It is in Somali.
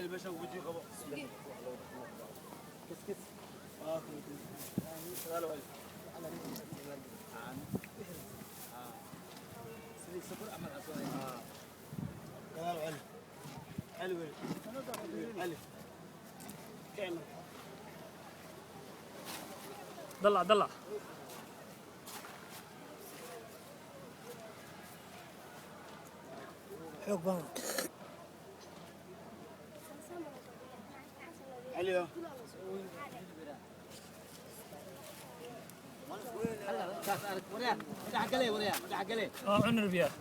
Celi meeshaan wejiga qabo. Waa sagaal celi. Gadaal celi. Celi weli. Celi. Kicin marka. Dalac dalac. Xoog badan. Celi yo. Waa cunur biyaa.